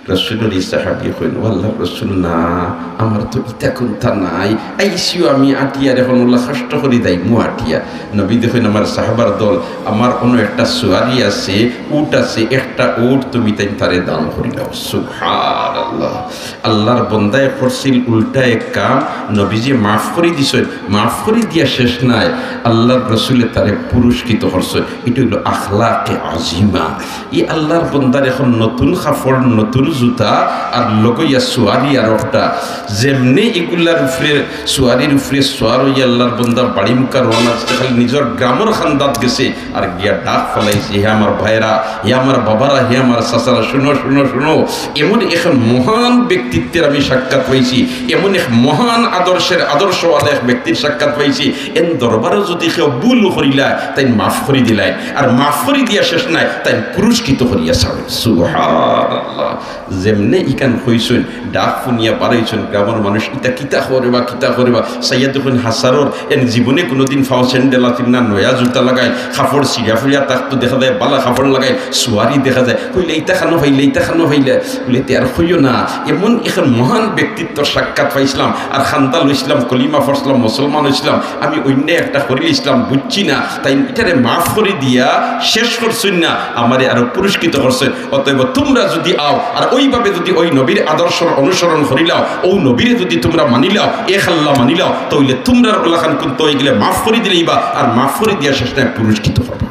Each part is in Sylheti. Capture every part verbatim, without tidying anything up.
রসুলর ই সাহাবী কইন, "ও আল্লাহর রসুল, না, আমার তো ইতা কুন্তা নাই, আইছিও আমি আটিয়া, আর এখন অলা কষ্ট করি যাইমু আটিয়া।" নবীজি কইন, "আমার সাহাবার দল, আমার অনো একটা সুয়ারি আছে, উট আছে, একটা উট তুমি তাইন তারে দান করিলাও।" সুবহানাল্লাহ। আল্লাহর বন্দায় করছিল উল্টা এক কাম, নবীজিয়ে মাফ করি দিছইন, মাফ করি দিয়া শেষ নায়, আল্লাহর রসুলে তারে পুরস্কৃত করছইন। ইটা অইলো আখলাকে আজিমা। ই আল্লাহর বন্দার এখন নতুন কাপড়, নতুন জুতা, আর লগইয়া সুয়ারি আর একটা। যেমনে ইগুলার উপরে, সুয়ারির উপরে সুয়ার অইয়া আল্লাহর বন্দা বাড়ি মুখা রওয়ানা দিছে, খালি নিজর গ্রামর খান্দাত গেছে, আর গিয়া ডাক ফালাইছে, "হে আমার ভাইরা, হে আমার বাবারা, হে আমার চাচারা, শুনো, শুনো, শুনো, এমন এক মহান ব্যক্তিত্বের আমি সাক্ষাৎ পাইছি, এমন এক মহান আদর্শের, আদর্শওয়ালা এক ব্যক্তির সাক্ষাৎ পাইছি। এন দরবারো যুদি কেউ ভুল করিলায়, তাইন মাফ করি দিলাইন, আর মাফ করি দিয়া শেষ নায়, তাইন পুরস্কৃত করিয়া ছাড়ইন।" সুবহানাল্লাহ। যেমনে ইখান কইছইন, ডাক হুনিয়া বারইছইন, গ্রামর মানুষ, "ইতা কিতা করে বা, কিতা করে বা?" চাইয়া দেখইন, হাছারর, এন জীবনে কুনুদিন পাও স্যান্ডেল আছিল না, নয়া জুতা লাগাইল, কাপড় ছিড়া ফুড়িয়া থাকতো, দেখা যায় বালা কাপড় লাগাইল, সুয়ারি দেখা যায়। কইলে, "ইতা কানো পাইলে, ইতা কানো পাইলে?" বলে, "তে আর কইও না, এমন এক মহান ব্যক্তিত্বর সাক্ষাৎ পাইছলাম, আর খান্দা লইছলাম, কলিমা পড়ছলাম, মুসলমান অইছলাম, আমি অন্যায় একটা করিলিছলাম, বুঝছি না, তাইন ইটারে মাফ করি দিয়া শেষ করছইন না, আমারে আরো পুরস্কৃত করছইন।" অতএব তুমরা যুদি আও আর অউভাবে যুদি অউ নবীর আদর্শর অনুসরণ করিলাও, অউ নবীরে যুদি তুমরা মানিলাও, এক আল্লাহ মানিলাও, তাইলে তুমরার অলাখান কুন্তা অইগেলে মাফ করি দিলাইবা, আর মাফ করি দিয়া শেষ নায় পুরস্কৃত করবা।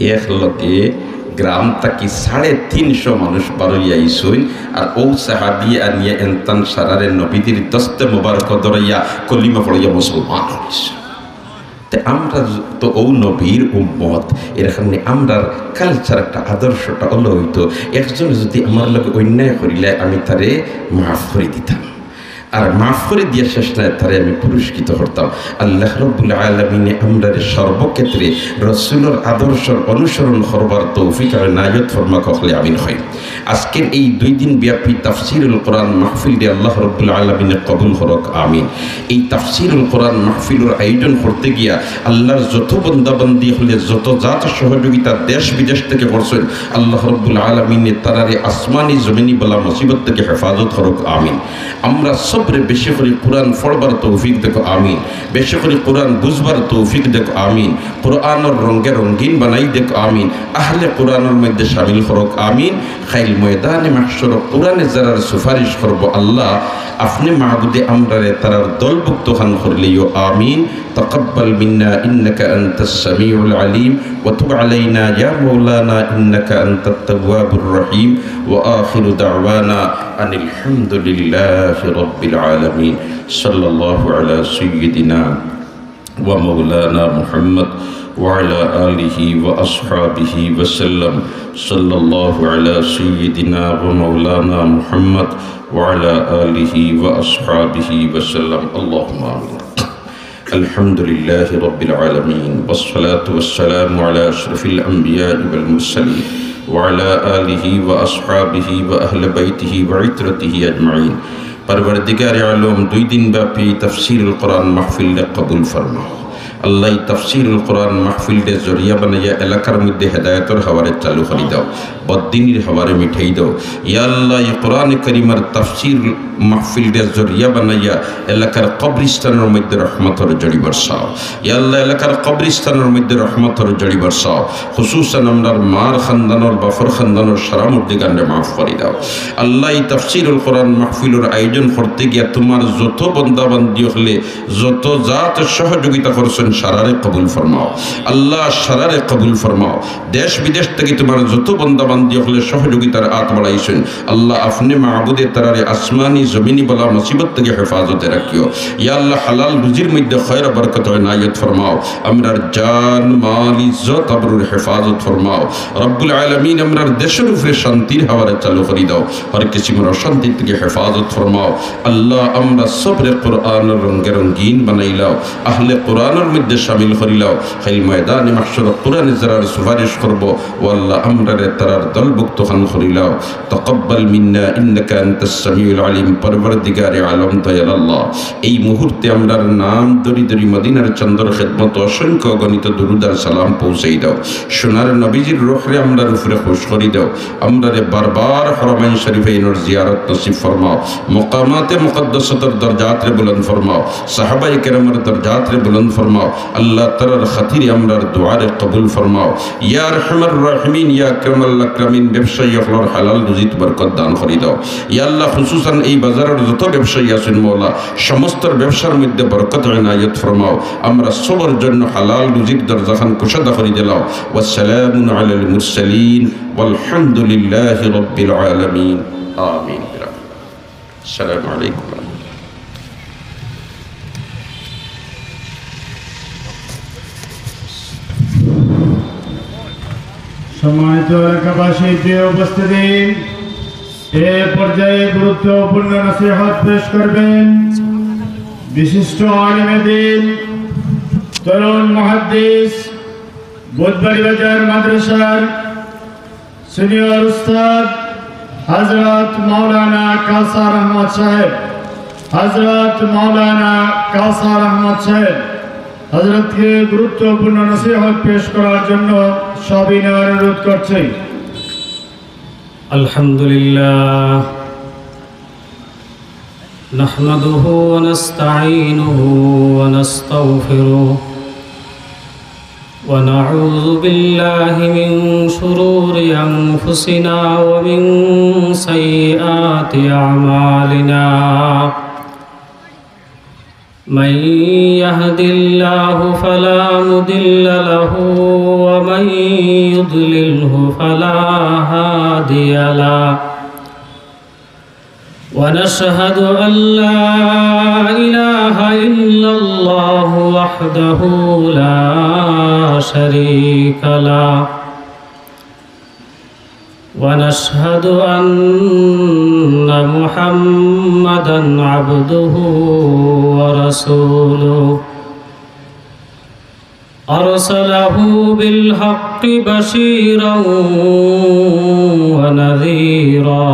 এক লগে গ্রাম থাকি সাড়ে তিনশো মানুষ বারইয়া আইছইন, আর অউ সাহাবী আনিয়া এনতান সারারে নবীজির দস্তে মোবারক ধরাইয়া কলিমা পড়াইয়া মুসলমান অইছে। তে আমরা তো অউ নবীর উম্মত, এর কারণে আমরার culture একটা, আদর্শটা অলা অইতো, একজনে যুদি আমার লগে অন্যায় করিলায়, আমি তারে মাফ করি দিতাম, আর মাফ করি দিয়া শেষ নায়, তারে আমি পুরস্কৃত করতাম। আল্লাহ রাব্বুল আলামিনে আমরারে সর্বক্ষেত্রে রসুলর আদর্শর অনুসরণ করবার তৌফিক এনায়েত ফরমাউক, সকলে আমিন কই। আজকের এই দুই দিন ব্যাপী তাফসীরুল কোরআন মাহফিলরে আল্লাহ রাব্বুল আলামিনে কবুল করউক, আমিন। এই তাফসীরুল কোরআন মাহফিলর আয়োজন করতে গিয়া আল্লাহর যত বন্দাবান্দি অকলে যত জাত সহযোগিতা দেশ বিদেশ থাকি করছইন, আল্লাহ রাব্বুল আলামিনে তারারে আসমানি জমিনি বালা মুসিবত থাকি হেফাজত করউক, আমিন। আমরা সবরে বেশি করি কোরআন পড়বার তৌফিক দেউক, আমিন। বেশি করি কোরআন বুঝবার তৌফিক দেউক, আমিন। কোরআনর রঙে রঙিন বানাই দেউক, আমিন। আহলে কোরআনর মধ্যে শামিল করউক, আমিন। কাইল ময়দানে মাহশরো কোরআনে যারার সুপারিশ করবো, আল্লাহ, আপনে মাবুদে আমরারে তারার দলভুক্ত খান করিলিও, আমিন। تقبل منا إنك أنت السميع العليم وتب علينا يا مولانا إنك أنت التواب الرحيم وآخر دعوانا أن الحمد لله رب العالمين. صلى الله على سيدنا ومولانا محمد وعلى آله وأصحابه وسلم. صلى الله على سيدنا ومولانا محمد وعلى آله وأصحابه وسلم. اللهم آمين. الحمد لله رب العالمين، والصلاة والسلام على أشرف الأنبياء والمرسلين، وعلى آله وأصحابه وأهل بيته وعترته أجمعين. পরওয়ারদিগারে আলম, দুই দিন ব্যাপী তাফসীরুল কোরআন মাহফিলরে কবুল ফরমাও। আল্লাহ, এই তাফসীরুল কোরআন মাহফিলরে জরিয়া বানাইয়া এলাকার মধ্যে হেদায়েতর হাওয়ারে চালু করি দাও, বদদিনির হাওয়ারে মিটাই দাও। ইয়া আল্লাহ, এই কোরআনে কারীমর তাফসীর মাহফিলরে জরিয়া বানাইয়া এলাকার কবরস্থানর মধ্যে রহমতর জড়ি বরসাও। ইয়া আল্লাহ, এলাকার কবরস্থানর মধ্যে রহমতর জড়ি বরসাও। খুসুসান আমরার মার খান্দানর, বাফর খান্দানর সারা মুর্দেগানরে মাফ করি দাও। আল্লাহ, এই তাফসীরুল কোরআন মাহফিলর আয়োজন করতে গিয়া তুমার যত বন্দাবান্দি অকলে যত জাত সহযোগিতা করছইন, সারারে কবুল ফরমাও। আল্লাহ, সারারে কবুল ফরমাও। দেশ বিদেশ থাকি তুমার যত বন্দাবান্দি অকলে সহযোগিতার আত বাড়াইছইন, আল্লাহ, আপনে মাবুদে তারারে আসমানি জমিনি বালা মুসিবত থাকি হেফাজতে রাখিও। ইয়া আল্লাহ, হালাল রুজির মধ্যে খয়র বরকত এনায়েত ফরমাও। আমরার জান, মাল, ইজ্জত, আবরুর হেফাজত ফরমাও। রব্বুল আলামিন, আমরার দেশর উপরে শান্তির হাওয়ারে চালু করি দাও। হর কিসিমর অশান্তি থাকি হেফাজত ফরমাও। আল্লাহ, আমরা সবরে কোরআনর রঙে রঙিন বানাইলাও, আহলে কোরআনর মধ্যে শামিল করিলাও। কাইল ময়দানে মাহশরো কোরআনে যারার সুপারিশ করবো, ও আল্লাহ, আমরারে তারার দলভুক্ত খান করিলাও। তাকাব্বাল মিন্না ইন্নাকা আনতাস সামিউল আলিম। পরওয়ারদিগারে আলম, দয়াল আল্লাহ, এই মুহূর্তে আমরার নাম ধরি ধরি মদিনার চান্দর খেদমত অসংখ্য অগণিত দুরুদ আর সালাম পৌঁছাই দাও। সোনার নবীজির রুহরে আমরার উপরে খুশ করি দাও। আমরারে বারবার হরমাইন শরীফাইনর জিয়ারত নসিব ফরমাও। মকামাতে মুকাদ্দাসাতর দরজাতরে বুলন্দ ফরমাও। সাহাবায়ে কেরামর দরজাতরে বুলন্দ ফরমাও। আল্লাহ তাআলার খাতিরে আমরার দোয়ারে কবুল ফরমাও। ইয়া আরহামার রাহিমিন, ইয়া আকরামাল আকরামিন, ব্যবসায়ী অকলর হালাল রুজিত বরকত দান করি দাও। ইয়া আল্লাহ, খুসুসান এই বাজারর যত ব্যবসায়ী আছইন মওলা, সমস্তর ব্যবসার মধ্যে বরকত এনায়েত ফরমাও। আমরা সবর জন্য হালাল রুজির দরজাখান কুশাদা করি দিলাও। ওয়াসসালামুন আলাল মুরসালিন, ওয়ালহামদুলিল্লাহি রাব্বিল আলামিন। আমিন। আসসালামু আলাইকুম। সম্মানিত এলাকাবাসী, প্রিয় উপস্থিতি, এ পর্যায়ে গুরুত্বপূর্ণ নসিহত পেশ করবেন বিশিষ্ট আলিমে দ্বীন, তরুণ মুহাদ্দিস, বুধবাড়ি বাজার মাদ্রাসার সিনিয়র উস্তাদ হযরত মাওলানা কাউসার আহমদ সাহেব, হযরত মাওলানা কাউসার আহমদ সাহেব হযরতকে গুরুত্বপূর্ণ নসিহত পেশ করার জন্য সবিনয় অনুরোধ করছি। الحمد لله، نحمده ونستعينه ونستغفره، ونعوذ بالله من شرور أنفسنا ومن سيئات أعمالنا. من يهد الله فلا مضل له، ومن يضلله فلا هادي له. ونشهد أن لا إله إلا الله وحده لا شريك له، ونشهد أن محمدا عبده ورسوله، أرسله بالحق بشيرا ونذيرا،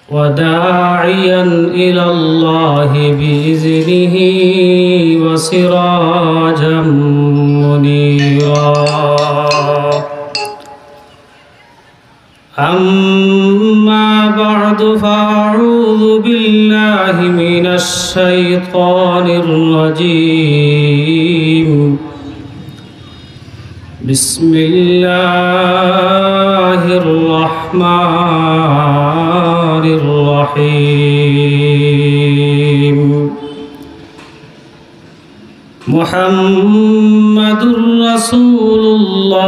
وداعيا إلى الله بإذنه وسراجا منيرا. أما بعد، فأعوذ بالله من الشيطان الرجيم. بسم الله الرحمن الرحيم. محمد رسول الله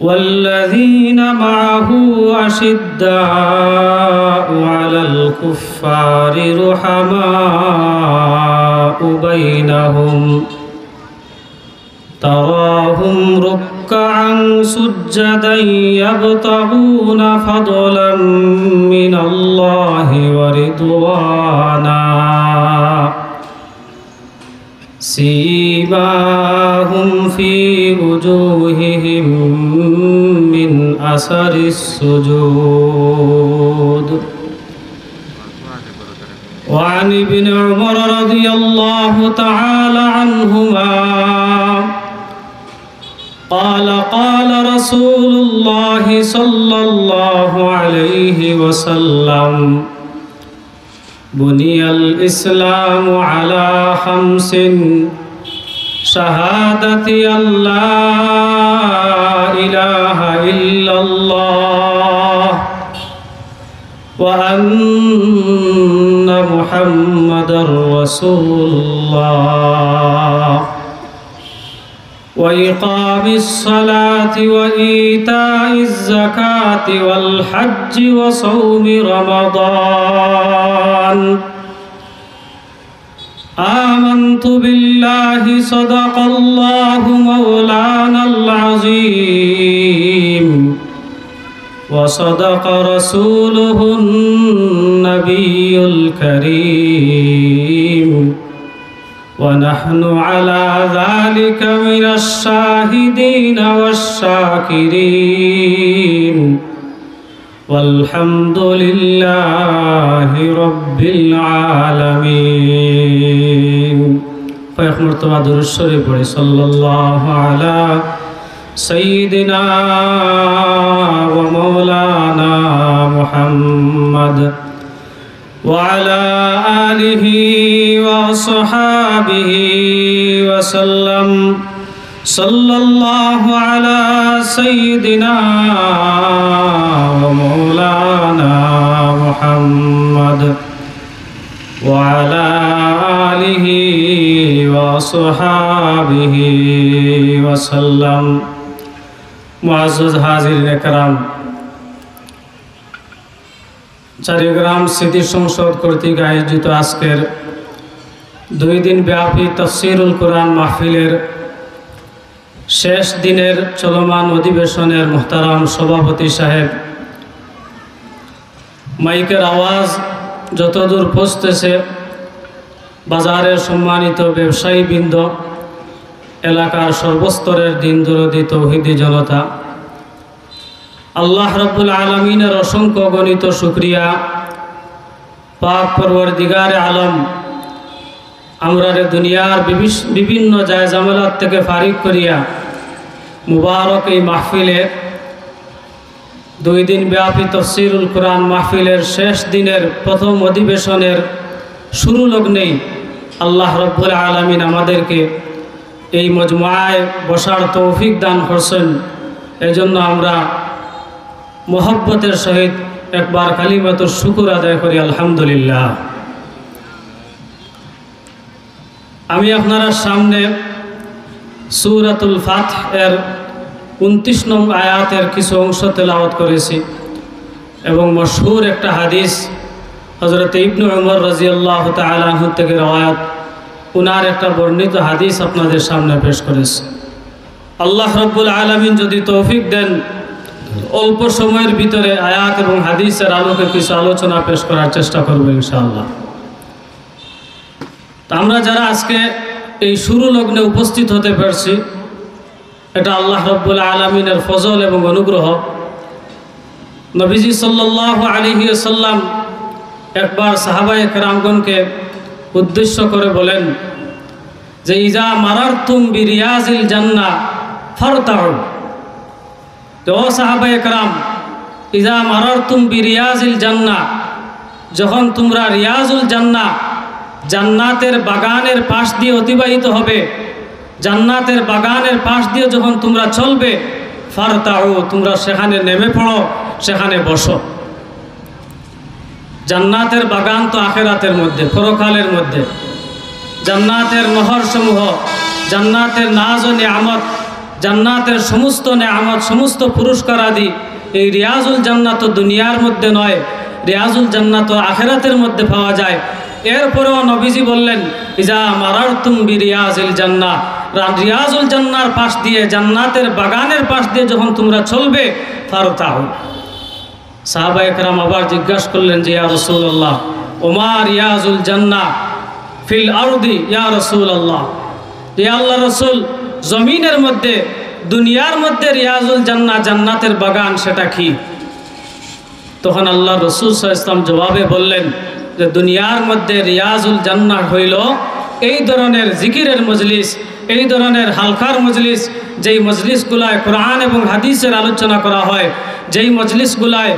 والذين معه أشداء على الكفار رحماء بينهم، تراهم ركعا سجدا يبتغون فضلا من الله ورضوانا، سيماهم في وجوههم من أثر السجود. وعن ابن عمر رضي الله تعالى عنهما قال، قال رسول الله صلى الله عليه وسلم: بني الإسلام على خمس، شهادة أن لا إله إلا الله وأن محمدا رسول الله، وإقام الصلاة وإيتاء الزكاة والحج وصوم رمضان. آمنت بالله، صدق الله مولانا العظيم، وصدق رسوله النبي الكريم. ونحن على ذلك من الشاهدين والشاكرين. والحمد لله رب العالمين. কয়েক মর্তবা দুরূদ শরীফ পড়ি, সাল্লাল্লাহু আলা সাইয়্যিদিনা ওয়া মাওলানা মুহাম্মদ ওয়া আলা আলিহি ওয়া আসহাবিহি ওয়া সাল্লাম। সাল্লাল্লাহু আলা সাইয়্যিদিনা ওয়া মাওলানা মুহাম্মদ ওয়া আলা আলিহি ওয়া আসহাবিহি ওয়া সাল্লাম। মুআজ্জাজ হাজিরিনে কেরাম, চারিগ্রাম স্মৃতি সংসদ কর্তৃক আয়োজিত আজকের দুই দিন ব্যাপী তাফসিরুল কোরআন মাহফিলের শেষ দিনের চলমান অধিবেশনের মোহতারাম সভাপতি সাহেব, মাইকের আওয়াজ যতদূর পৌঁছতেছে, বাজারের সম্মানিত ব্যবসায়ীবৃন্দ, এলাকার সর্বস্তরের দিন দরদি তৌহিদি জনতা, আল্লাহ রাব্বুল আলামিনের অসংখ্য অগণিত শুকরিয়া। পাক পরওয়ারদিগারে আলম আমরারে দুনিয়ার বিভিস-, বিভিন্ন যায় ঝামেলার থেকে ফারিগ করিয়া মুবারক এই মাহফিলে, দুই দিন ব্যাপী তাফসিরুল কোরআন মাহফিলের শেষ দিনের প্রথম অধিবেশনের শুরু লগ্নেই আল্লাহ রাব্বুল আলামিন আমাদেরকে এই মজমুআয় বসার তৌফিক দান করছেন। এজন্য আমরা মহব্বতের সহিত একবার কালিমাতুশ শুকুর আদায় করি, আলহামদুলিল্লাহ। আমি আপনারার সামনে সূরাতুল ফাতহ এর ঊনত্রিশ নং আয়াতের কিছু অংশ তেলাওয়াত করেছি এবং মশহুর একটা হাদিস হযরত ইবনে উমর রাদিয়াল্লাহু তাআলা আনহু থেকে রওয়ায়াত, উনার একটা বর্ণিত হাদিস আপনাদের সামনে পেশ করেছি। আল্লাহ রাব্বুল আলামিন যদি তৌফিক দেন, অল্প সময়ের ভিতরে আয়াত এবং হাদিসের আলোকে কিছু আলোচনা পেশ করার চেষ্টা করব ইনশাআল্লাহ। তা আমরা যারা আজকে এই শুরু লগ্নে উপস্থিত হতে পারছি, এটা আল্লাহ রাব্বুল আলামিনের ফজল এবং অনুগ্রহ। নবীজি সাল্লাল্লাহু আলাইহি ওয়াসাল্লাম একবার সাহাবায়ে কেরামগণকে উদ্দেশ্য করে বলেন যে, "ইজা মারারতুম বিরিয়াজিল জান্নাহ ফারতাউ।" তো ও সাহাবায়ে কেরাম, "ইজা মারারতুম বিরিয়াজিল জান্নাহ", যখন তোমরা রিয়াজুল জান্নাহ, জান্নাতের বাগানের পাশ দিয়ে অতিবাহিত হবে, জান্নাতের বাগানের পাশ দিয়ে যখন তোমরা চলবে, ফারতাউ, তোমরা সেখানে নেমে পড়ো, সেখানে বসো। জান্নাতের বাগান তো আখেরাতের মধ্যে, পরকালের মধ্যে। জান্নাতের নহরসমূহ, জান্নাতের নাজ ও নিয়ামত, জান্নাতের সমস্ত নিয়ামত, সমস্ত পুরস্কার আদি, এই রিয়াজুল জান্নাত তো দুনিয়ার মধ্যে নয়, রিয়াজুল জান্নাত তো আখেরাতের মধ্যে পাওয়া যায়। এরপরেও নবীজি বললেন, "ইজা মারারতুম বিরিয়াজিল জান্নাহ", রা-, রিয়াজুল জান্নার পাশ দিয়ে, জান্নাতের বাগানের পাশ দিয়ে যখন তোমরা চলবে, ফারতাউ। সাহাবায়ে কেরাম আবার জিজ্ঞাসা করলেন যে, "ইয়া রাসূলুল্লাহ, ওমা রিয়াজুল জান্নাহ ফিল আরদি ইয়া রাসূলুল্লাহ?" ইয়া আল্লাহর রাসূল, জমিনের মধ্যে, দুনিয়ার মধ্যে রিয়াজুল জান্নাহ, জান্নাতের বাগান, সেটা কি? তখন আল্লাহর রাসূল সাল্লাল্লাহু আলাইহি ওয়াসাল্লাম জবাবে বললেন যে, দুনিয়ার মধ্যে রিয়াজুল জান্নাহ হইল এই ধরনের জিকিরের মজলিস, এই ধরনের হালকার মজলিস, যেই মজলিসগুলায় কোরআন এবং হাদিসের আলোচনা করা হয়, যেই মজলিসগুলায়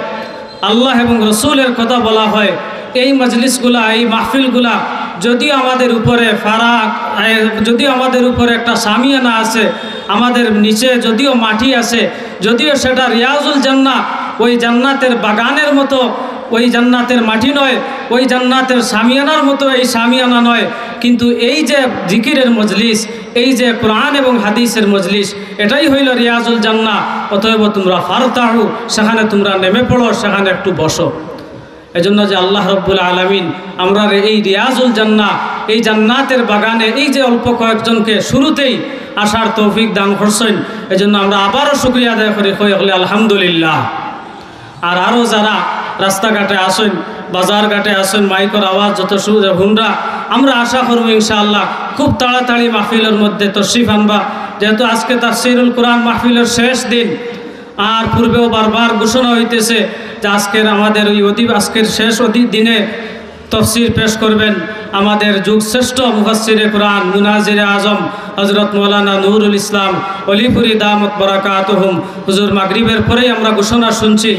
আল্লাহ এবং রসুলের কথা বলা হয়, এই মজলিসগুলা, এই মাহফিলগুলা, যদিও আমাদের উপরে ফারা, এ, যদিও আমাদের উপরে একটা সামিয়ানা আছে, আমাদের নিচে যদিও মাটি আছে, যদিও সেটা রিয়াজুল জান্নাহ, ওই জান্নাতের বাগানের মতো ওই জান্নাতের মাটি নয়, ওই জান্নাতের সামিয়ানার মতো এই সামিয়ানা নয়, কিন্তু এই যে জিকিরের মজলিস, এই যে কোরআন এবং হাদিসের মজলিস, এটাই হইল রিয়াজুল জান্নাহ। অতএব তোমরা ফারতাউ, সেখানে তোমরা নেমে পড়ো, সেখানে একটু বসো। এজন্য যে আল্লাহ রব্বুল আলামিন আমরারে এই রিয়াজুল জান্নাহ, এই জান্নাতের বাগানে এই যে অল্প কয়েকজনকে শুরুতেই আসার তৌফিক দান করছেন, এজন্য আমরা আবারও শুকরিয়া আদায় করি, কই হকলে আলহামদুলিল্লাহ। আর আরও যারা রাস্তাঘাটে আছেন, বাজারঘাটে আছেন, মাইকর আওয়াজ যত শু-, হুনরা, আমরা আশা করব ইনশাআল্লাহ খুব তাড়াতাড়ি মাহফিলর মধ্যে তশরিফ আনবা, যেহেতু আজকে তাফসিরুল কোরআন মাহফিলর শেষ দিন। আর পূর্বেও বারবার ঘোষণা হইতেছে যে আজকের আমাদের ওই অধি-, আজকের শেষ অধি-, দিনে তফসির পেশ করবেন আমাদের যুগশ্রেষ্ঠ মুফাসসিরে কোরআন, মুনাজিরে আজম হযরত মাওলানা নুরুল ইসলাম অলিপুরি দামত বারাকাতুহুম। হুজুর মাগরিবের পরেই আমরা ঘোষণা শুনছি,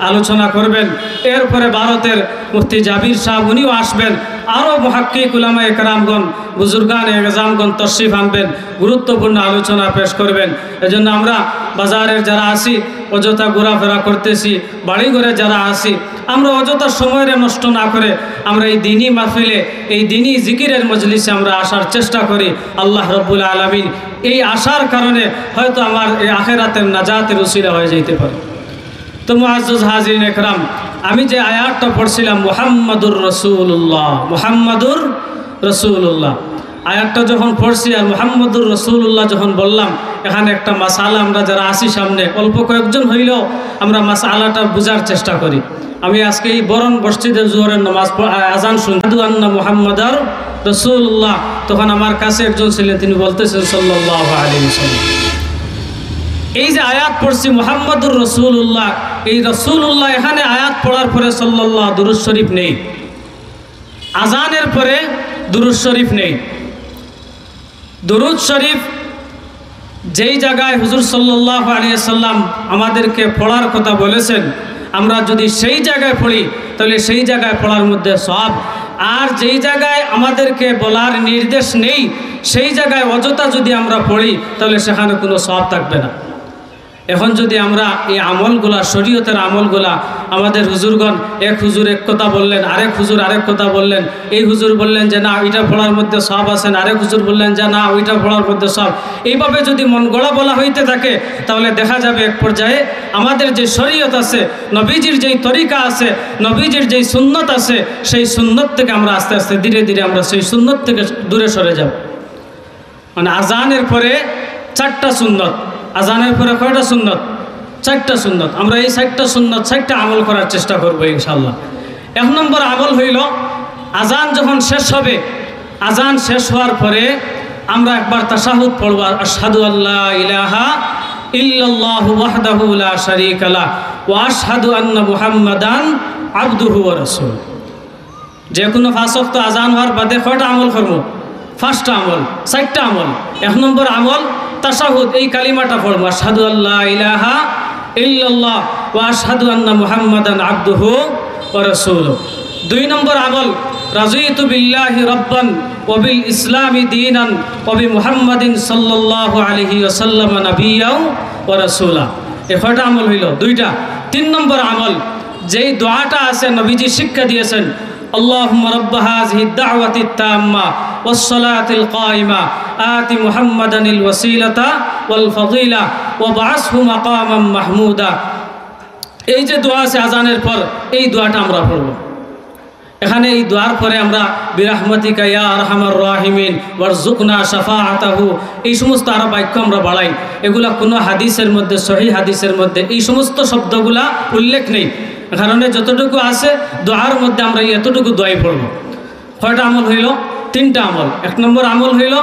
আলোচনা করবেন। এরপরে ভারতের মুফতি জাবির সাহেব, উনিও আসবেন। আরও মুহাক্কিক উলামায়ে কেরামগণ, বুজুর্গানে এজামগণ তশরিফ আনবেন, গুরুত্বপূর্ণ আলোচনা পেশ করবেন। এজন্য আমরা বাজারের যারা আছি, অযথা ঘোরাফেরা করতেছি, বাড়িঘরে যারা আছি, আমরা অযথা সময়রে নষ্ট না করে আমরা এই দিনই মাহফিলে, এই দিনই জিকিরের মজলিসে আমরা আসার চেষ্টা করি। আল্লাহ রব্বুল আলামিন এই আসার কারণে হয়তো আমার এই আখেরাতের নাজাতের উসিলা হয়ে যাইতে পারে। তো মুআজ্জাজ হাজিরিন একরাম, আমি যে আয়াতটা পড়ছিলাম, মুহাম্মাদুর রাসূলুল্লাহ, মুহাম্মাদুর রাসূলুল্লাহ, আয়াতটা যখন পড়ছি আর মুহাম্মাদুর রাসূলুল্লাহ যখন বললাম, এখানে একটা মাসআলা, আমরা যারা আছি সামনে অল্প কয়েকজন হইলেও আমরা মাসআলাটা বুঝার চেষ্টা করি। আমি আজকে এই বরন মসজিদের জোহরের নামাজ পড়-, আ-, আজান শুনি, আশহাদু আন্না মুহাম্মাদার রাসূলুল্লাহ, তখন আমার কাছে একজন ছিলেন, তিনি বলতেছেন সাল্লাল্লাহু আলাইহি ওয়াসাল্লাম। এই যে আয়াত পড়ছি মুহাম্মাদুর রাসূলুল্লাহ, এই রাসূলুল্লাহ এখানে আয়াত পড়ার পরে সাল্লাল্লাহ দুরূদ শরীফ নেই, আজানের পরে দুরূদ শরীফ নেই। দুরূদ শরীফ যেই জায়গায় হুজুর সাল্লাল্লাহু আলাইহি ওয়াসাল্লাম আমাদেরকে পড়ার কথা বলেছেন, আমরা যদি সেই জায়গায় পড়ি, তাহলে সেই জায়গায় পড়ার মধ্যে সওয়াব। আর যেই জায়গায় আমাদেরকে বলার নির্দেশ নেই, সেই জায়গায় অযথা যদি আমরা পড়ি, তাহলে সেখানে কোনো সওয়াব থাকবে না। এখন যদি আমরা এই আমলগুলা, শরীয়তের আমলগুলা, আমাদের হুজুরগণ, এক হুজুর এক কথা বললেন, আরেক হুজুর আরেক কথা বললেন, এই হুজুর বললেন যে না, এটা পড়ার মধ্যে সওয়াব আছে, আরেক হুজুর বললেন যে না, ওইটা পড়ার মধ্যে সওয়াব, এইভাবে যদি মন গড়া বলা হইতে থাকে, তাহলে দেখা যাবে এক পর্যায়ে আমাদের যে শরীয়ত আছে, নবীজির যেই তরিকা আছে, নবীজির যেই সুন্নত আছে, সেই সুন্নত থেকে আমরা আস্তে আস্তে ধীরে ধীরে আমরা সেই সুন্নত থেকে দূরে সরে যাব। মানে আজানের পরে চারটা সুন্নত। আজানের পরে কয়টা সুন্নত? চারটা সুন্নত। আমরা এই চারটা সুন্নত, চারটা আমল করার চেষ্টা করব ইনশাআল্লাহ। এক নম্বর আমল হইল, আজান যখন শেষ হবে, আজান শেষ হওয়ার পরে আমরা একবার তাশাহুদ পড়ব, আশহাদু আল্লা ইলাহা ইল্লাল্লাহু ওয়াহদাহু লা শারীকা লাহ ওয়া আশহাদু আন্না মুহাম্মাদান আবদুহু ওয়া রাসূলুহু। যে কোনো পাঁচ ওয়াক্ত আজান হওয়ার বাদে কয়টা আমল করব? পাঁচটা আমল, চারটা আমল। এক নম্বর আমল তাশাহুদ, এই কালিমাটা পড়ব, আশহাদু আল্লা ইলাহা ইল্লাল্লাহ ওয়া আশহাদু আন্না মুহাম্মাদান আবদুহু ওয়া রাসূলুহু। দুই নম্বর আমল, রাদিতু বিল্লাহি রাব্বান ওয়া বিল ইসলামি দীনান ওয়া বি মুহাম্মাদিন সাল্লাল্লাহু আলাইহি ওয়াসাল্লাম নাবিয়্যাও ওয়া রাসূলা। এ কয়টা আমল হইল? দুইটা। তিন নম্বর আমল, যেই দোয়াটা আছে নবীজি শিক্ষা দিয়েছেন, আল্লাহুম্মা রাব্বা হাযিহিদ দাওয়াতিত তাম্মা ওয়াস সালাতিল কাইমা আতি মুহাম্মাদানিল ওয়াসিলাতা ওয়াল ফাদিলা ওয়াবআসহু মাকামান মাহমুদা। এই যে দোয়া আছে আজানের পর, এই দোয়াটা আমরা পড়ব। এখানে এই দোয়ার পরে আমরা বিরাহমাতিকা ইয়া আরহামার রাহিমিন ওয়ারজুকনা শাফাআতাহু, এই সমস্ত আরো বাক্য আমরা বাড়াই। এগুলা কোনো হাদিসের মধ্যে, সহি হাদিসের মধ্যে এই সমস্ত শব্দগুলা উল্লেখ নেই, কারণে যতটুকু আছে দোয়ার মধ্যে আমরা এতটুকু দোয়াই পড়ব। কয়টা আমল হইল? তিনটা আমল। এক নম্বর আমল হইল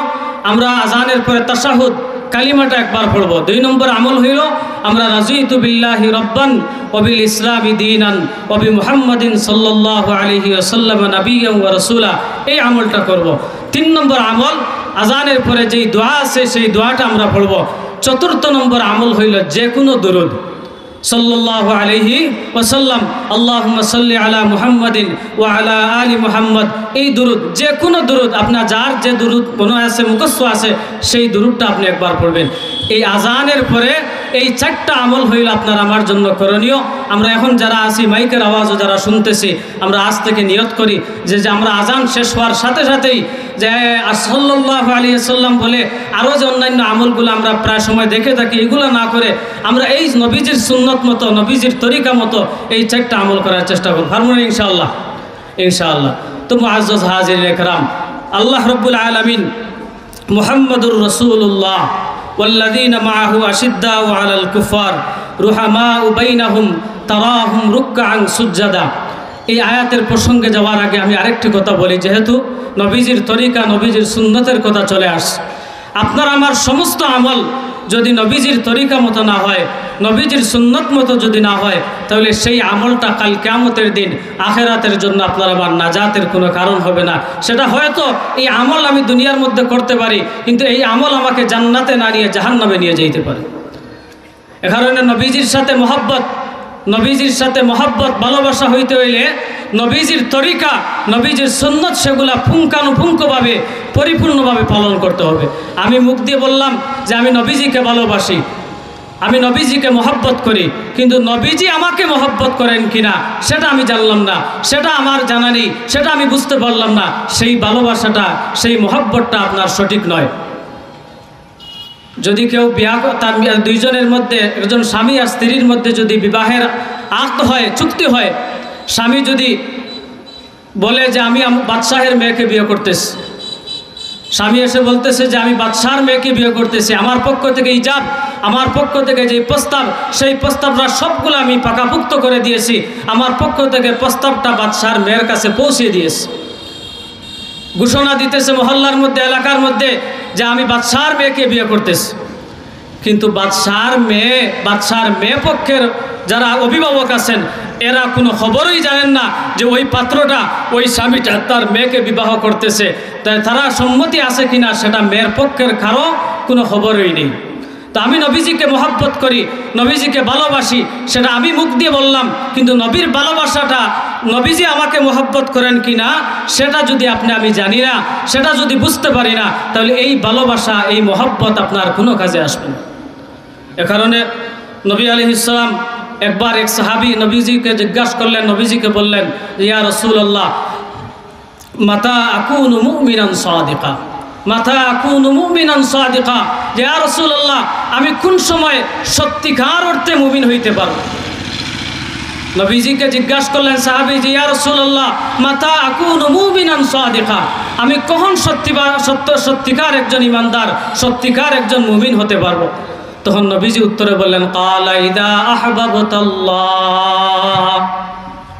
আমরা আজানের পরে তাশাহুদ কালিমাটা একবার পড়ব। দুই নম্বর আমল হইল আমরা রাদিতু বিল্লাহি রাব্বান ওয়া বিল ইসলামি দীনান ওয়া বি মুহাম্মাদিন সাল্লাল্লাহু আলাইহি ওয়াসাল্লাম নাবিয়্যান ওয়া রাসূলা, এই আমলটা করব। তিন নম্বর আমল, আজানের পরে যেই দোয়া আছে সেই দোয়াটা আমরা পড়ব। চতুর্থ নম্বর আমল হইল যে কোনো দুরুদ, সাল্লাল্লাহু আলাইহি ওয়াসাল্লাম, আল্লাহুম্মা সাল্লি আলা মুহাম্মাদিন ওয়া আলা আলি মুহাম্মাদ। এই দুরুদ, যে কোনো দুরুদ, আপনার যার যে দুরুদ মনে আছে, মুখস্থ আছে, সেই দুরুদটা আপনি একবার পড়বেন। এই আজানের পরে এই চারটা আমল হইল আপনার আমার জন্য করণীয়। আমরা এখন যারা আছি, মাইকের আওয়াজও যারা শুনতেছি, আমরা আজ থেকে নিয়ত করি যে, যে আমরা আজান শেষ হওয়ার সাথে সাথেই যে আর সাল্লাল্লাহু আলাইহি ওয়াসাল্লাম বলে আরও যে অন্যান্য আমলগুলো আমরা প্রায় সময় দেখে থাকি, এগুলো না করে আমরা এই নবীজির সুন্নত মতো, নবীজির তরিকা মতো এই চারটা আমল করার চেষ্টা করব। পারবো না ইনশাআল্লাহ? ইনশাআল্লাহ। তো মুআজ্জাজ হাজিরিন একরাম, আল্লাহ রব্বুল আলামিন মুহাম্মাদুর রাসূলুল্লাহ ওয়াল্লাযীনা মাআহু আশিদ্দাউ আলাল কুফফার রুহামাউ বাইনাহুম তারাহুম রুক্কাআন সুজ্জাদা। এই আয়াতের প্রসঙ্গে যাওয়ার আগে আমি আরেকটি কথা বলি, যেহেতু নবীজির তরিকা, নবীজির সুন্নতের কথা চলে আসছে, আপনার আমার সমস্ত আমল যদি নবীজির তরিকা মতো না হয়, নবীজির সুন্নত মতো যদি না হয়, তাহলে সেই আমলটা কাল কিয়ামতের দিন আখেরাতের জন্য আপনার আমার নাজাতের কোনো কারণ হবে না। সেটা হয়তো এই আমল আমি দুনিয়ার মধ্যে করতে পারি, কিন্তু এই আমল আমাকে জান্নাতে না নিয়ে জাহান্নামে নিয়ে যাইতে পারে। এ কারণে নবীজির সাথে মহব্বত, নবীজির সাথে মহব্বত, ভালোবাসা হইতে হইলে নবীজির তরিকা, নবীজির সুন্নত, সেগুলা পুঙ্খানুপুঙ্খভাবে, পরিপূর্ণভাবে পালন করতে হবে। আমি মুখ দিয়ে বললাম যে আমি নবীজিকে ভালোবাসি, আমি নবীজিকে মহব্বত করি, কিন্তু নবীজি আমাকে মহব্বত করেন কিনা সেটা আমি জানলাম না, সেটা আমার জানা নেই, সেটা আমি বুঝতে পারলাম না। সেই ভালোবাসাটা, সেই মহব্বতটা আপনার সঠিক নয়। যদি কেউ বিয়া ক-, তার বি-, দুইজনের মধ্যে, একজন স্বামী আর স্ত্রীর মধ্যে যদি বিবাহের আক্ত হয়, চুক্তি হয়, স্বামী যদি বলে যে আমি আম-, বাদশাহের মেয়েকে বিয়ে করতেছি, স্বামী এসে বলতেছে যে আমি বাদশার মেয়েকে বিয়ে করতেছি, আমার পক্ষ থেকে ইজাব, আমার পক্ষ থেকে যে প্রস্তাব, সেই প্রস্তাবটা সবগুলো আমি পাকাপুক্ত করে দিয়েছি, আমার পক্ষ থেকে প্রস্তাবটা বাদশার মেয়ের কাছে পৌঁছে দিয়েছি। ঘোষণা দিতেছে মহল্লার মধ্যে, এলাকার মধ্যে, যে আমি বাদশার মেয়েকে বিয়ে করতেছি। কিন্তু বাদশার মেয়ে, বাদশার মেয়ে পক্ষের যারা অভিভাবক আছেন, এরা কোনো খবরই জানেন না যে ওই পাত্রটা, ওই স্বামীটা তার মেয়েকে বিবাহ করতেছে। তাই তারা সম্মতি আছে কিনা সেটা মেয়ের পক্ষের কারো কোনো খবরই নেই। তো আমি নবীজিকে মহব্বত করি, নবীজিকে ভালোবাসি, সেটা আমি মুখ দিয়ে বললাম, কিন্তু নবীর ভালোবাসাটা, নবীজি আমাকে মহব্বত করেন কিনা সেটা যদি আপনি আমি জানি না, সেটা যদি বুঝতে পারি না, তাহলে এই ভালোবাসা, এই মহব্বত আপনার কোনো কাজে আসবে না। এ কারণে নবী আলাইহিস সালাম একবার এক সাহাবী নবীজিকে জিজ্ঞাসা করলেন, নবীজিকে বললেন, ইয়া রাসূলুল্লাহ, মাতা আকুনু মুমিনান সাদিকা, মাতা আকুনু মুমিনান সাদিকা, যে ইয়া রাসূলুল্লাহ, আমি কোন সময় সত্যিকার অর্থে মুমিন হইতে পারব? নবীজিকে জিজ্ঞাসা করলেন সাহাবী, যে ইয়া রাসূলুল্লাহ, মাতা আকুনু মুমিনান সাদিকা, আমি কখন সত্যি বা-, সত্য, সত্যিকার একজন ইমানদার, সত্যিকার একজন মুমিন হতে পারবো? তখন নবীজি উত্তরে বললেন, কালা ইদা আহবাবতাল্লাহ।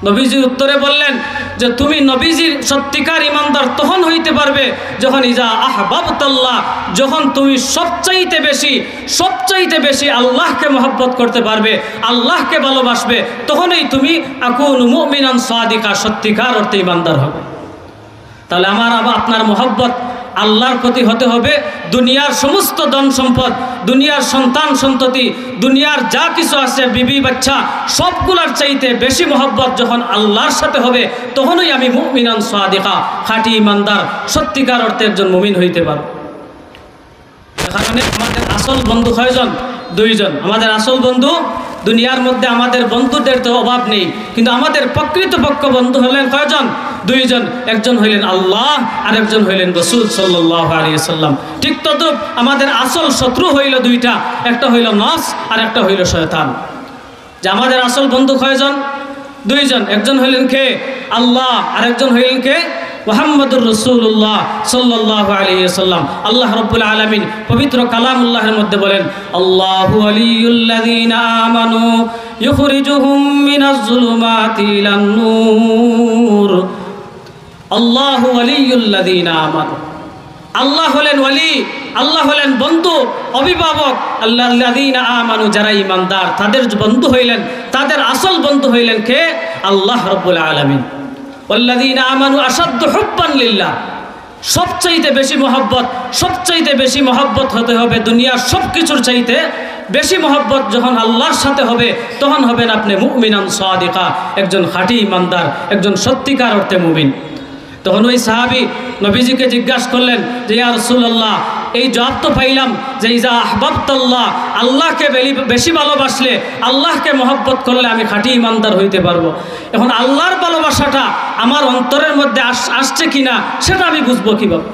নবীজি উত্তরে বললেন যে তুমি নবীজির সত্যিকার ইমানদার তখন হইতে পারবে যখন ইজা আহবাবতাল্লাহ, যখন তুমি সবচাইতে বেশি, সবচাইতে বেশি আল্লাহকে মহব্বত করতে পারবে, আল্লাহকে ভালোবাসবে, তখনই তুমি আকুনু মুমিনান সাদিকা, সত্যিকার অর্থে ইমানদার হবে। তাহলে আমার আব-, আপনার মহব্বত আল্লাহর প্রতি হতে হবে। দুনিয়ার সমস্ত ধন সম্পদ, দুনিয়ার সন্তান সন্ততি, দুনিয়ার যা কিছু আছে, বিবি বাচ্চা, সবগুলার চাইতে বেশি মহব্বত যখন আল্লাহর সাথে হবে, তখনই আমি মুমিনান সাদিকা, খাঁটি ইমানদার, সত্যিকার অর্থে একজন মুমিন হইতে পারব। এ কারণে আমাদের আসল বন্ধু কয়জন? দুইজন। আমাদের আসল বন্ধু, দুনিয়ার মধ্যে আমাদের বন্ধুদের তো অভাব নেই, কিন্তু আমাদের প্রকৃতপক্ষ বন্ধু হলেন কয়জন? দুইজন। একজন হইলেন আল্লাহ, আর একজন হইলেন রসুল সাল্লাল্লাহু আলাইহি ওয়াসাল্লাম। ঠিক তদ্রূপ আমাদের আসল শত্রু হইল দুইটা, একটা হইল নফস আর একটা হইল শয়তান। যে আমাদের আসল বন্ধু কয়জন? দুইজন। একজন হইলেন কে? আল্লাহ। আর একজন হইলেন কে? মুহাম্মাদুর রাসূলুল্লাহ সাল্লাল্লাহু আলাইহি ওয়াসাল্লাম। আল্লাহ রাব্বুল আলামিন পবিত্র কালামুল্লাহর মধ্যে বলেন, আল্লাহু ওয়ালিয়ুল্লাযীনা আমানু ইউখরিজুহুম মিনাজ যুলুমাতি ইলান নূর। আল্লাহু ওয়ালিয়ুল্লাযীনা আমানু। আল্লাহ হলেন ওয়ালি, আল্লাহ হলেন বন্ধু, অভিভাবক। আল্লাল্লাযীনা আমানু, যারা ইমানদার, তাদের বন্ধু হইলেন, তাদের আসল বন্ধু হইলেন কে? আল্লাহ রাব্বুল আলামিন। ওয়াল্লাযীনা আমানু আশাদ্দু হুব্বান লিল্লাহ। সবচাইতে বেশি মহব্বত, সবচাইতে বেশি মহব্বত হতে হবে দুনিয়ার সব কিছুর চাইতে বেশি মহব্বত যখন আল্লাহর সাথে হবে, তখন হবেন আপনি মুমিনান সাদিকা, একজন খাঁটি ইমানদার, একজন সত্যিকার অর্থে মুমিন। তখন ওই সাহাবী নবীজিকে জিজ্ঞাসা করলেন যে, ইয়া রাসূলুল্লাহ, এই জবাব তো পাইলাম যে ইজা আহবাবতাল্লাহ, আল্লাহকে বেলি-, বেশি ভালোবাসলে, আল্লাহকে মহব্বত করলে আমি খাঁটি ইমানদার হইতে পারবো। এখন আল্লাহর ভালোবাসাটা আমার অন্তরের মধ্যে আস-, আসছে কিনা সেটা আমি বুঝবো কিভাবে?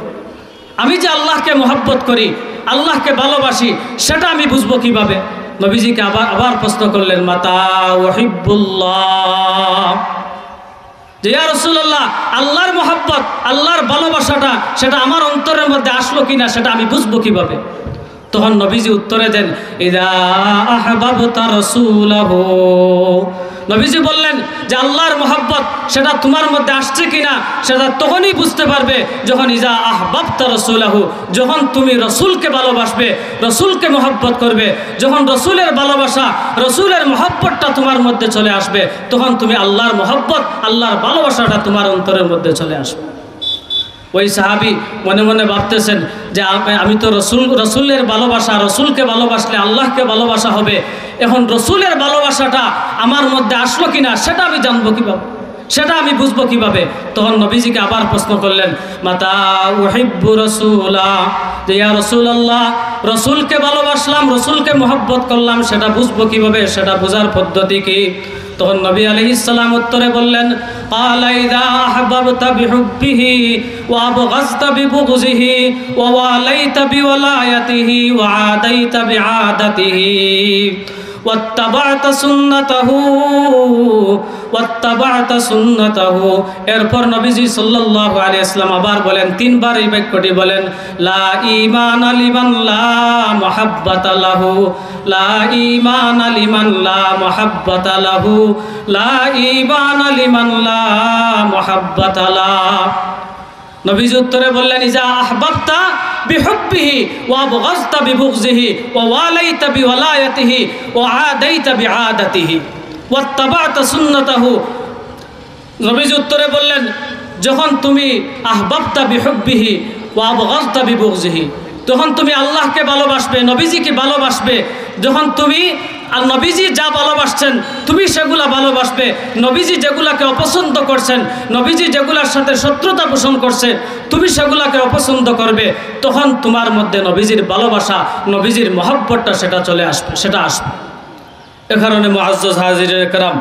আমি যে আল্লাহকে মহব্বত করি, আল্লাহকে ভালোবাসি, সেটা আমি বুঝবো কিভাবে? নবীজিকে আবার, আবার প্রশ্ন করলেন, মাতা উহিব্বুল্লাহ, যে ইয়া রাসূলুল্লাহ, আল্লাহর মহব্বত, আল্লাহর ভালোবাসাটা, সেটা আমার অন্তরের মধ্যে আসলো কিনা সেটা আমি বুঝবো কিভাবে? তখন নবীজি উত্তরে দেন, ইযা আহবাবতা রাসূলাহু, নবীজি বললেন যে আল্লাহর মহব্বত সেটা তোমার মধ্যে আসছে কিনা সেটা তখনই বুঝতে পারবে যখন ইজা আহবাবতা রসুলাহু, যখন তুমি রসুলকে ভালোবাসবে, রসুলকে মহব্বত করবে। যখন রসুলের ভালোবাসা, রসুলের মহব্বতটা তোমার মধ্যে চলে আসবে, তখন তুমি আল্লাহর মহব্বত, আল্লাহর ভালোবাসাটা তোমার অন্তরের মধ্যে চলে আসবে। ওই সাহাবী মনে মনে ভাবতেছেন যে আম-, আমি তো রসুল, রসুলের ভালোবাসা, রসুলকে ভালোবাসলে আল্লাহকে ভালোবাসা হবে। এখন রসুলের ভালোবাসাটা আমার মধ্যে আসলো কিনা সেটা আমি জানবো কিভাবে, সেটা আমি বুঝবো কিভাবে? তখন নবীজিকে আবার প্রশ্ন করলেন, মাতা উহিব্বু রসুলা, যে ইয়া রসুলাল্লাহ, রসুলকে ভালোবাসলাম, রসুলকে মহব্বত করলাম, সেটা বুঝবো কিভাবে, সেটা বুঝার পদ্ধতি কি? তখন নবী আলাইহিস সালাম উত্তরে বললেন, قال إذا أحببت بحبه وأبغضت ببغضه وواليت بولايته وعاديت بعادته واتبعت سنته، واتبعت سنته। এরপর নবীজি সাল্লাল্লাহু আলাইহি ওয়াসাল্লাম আবার বলেন, তিনবার এই বাক্যটি বলেন, لا إيمان لمن لا محبة له، لا إيمان لمن لا محبة له، لا إيمان لمن لا محبة له। নবীজি উত্তরে বললেন, إذا أحببت بحبه وأبغضت ببغضه وواليت بولايته وعاديت بعادته واتبعت سنته। নবীজি উত্তরে বললেন, যখন তুমি আহবাবতা বিহুব্বিহি ওয়া আবগাজতা বিবুগজিহি, তখন তুমি আল্লাহকে ভালোবাসবে, নবীজিকে ভালোবাসবে। যখন তুমি আর নবীজি যা ভালোবাসছেন, তুমি সেগুলা ভালোবাসবে। নবীজি যেগুলাকে অপছন্দ করছেন, নবীজি যেগুলার সাথে শত্রুতা পোষণ করছে, তুমি সেগুলাকে অপছন্দ করবে। তখন তোমার মধ্যে নবীজির ভালোবাসা, নবীজির মহব্বতটা সেটা চলে আসবে, সেটা আসবে। এ কারণে মুআজ্জাজ হাজিরে কেরাম,